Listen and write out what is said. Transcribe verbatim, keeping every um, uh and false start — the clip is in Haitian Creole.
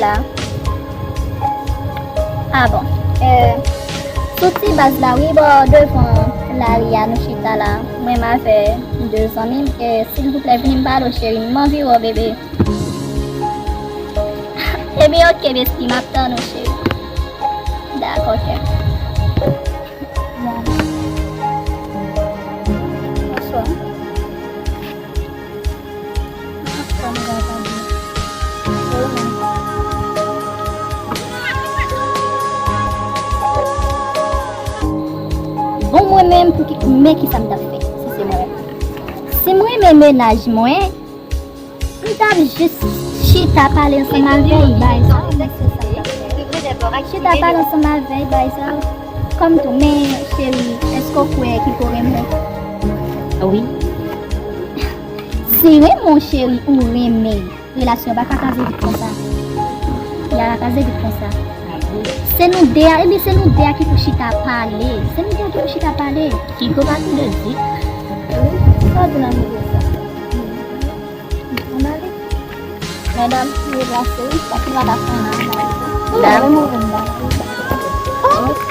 la. Ah bon. Euh, sou ti baz la, wi, bò devan lari a nou chita la. Mwen m avè de zanmi m. Eh, silvouplè, vini m pale w, cheri. M anvi wè w, bebe. Ebyen, oke, besti, m ap tann ou, cheri. Dakò, kè. Bonswa. Bon, mwen menm, pou ki, men ki sa m t ap fè, si se mwen. Si m renmen mennaj mwen, m t ap jis chita pale ansanm avè l, bay sa, mwen se sa m t ap fè. Chita pale ansanm avè l, bay sa. Kòm tou, men cheri, èske w kwè Kiko renmen w? Wi. Si renmen w, cheri, ou renmen l, relasyon pa ka kraze vit konsa. Li pa ka kraze vit konsa. Se nou de a, ebyen se nou de a ki pou chita pale. Se nou de a ki pou chita pale. Kiko pa tou de di. Wi, sa w di nan mize sa. Ann ale. Medam, deplase wi, paske m pa ta fè anyen. Dam. Mwen move m la.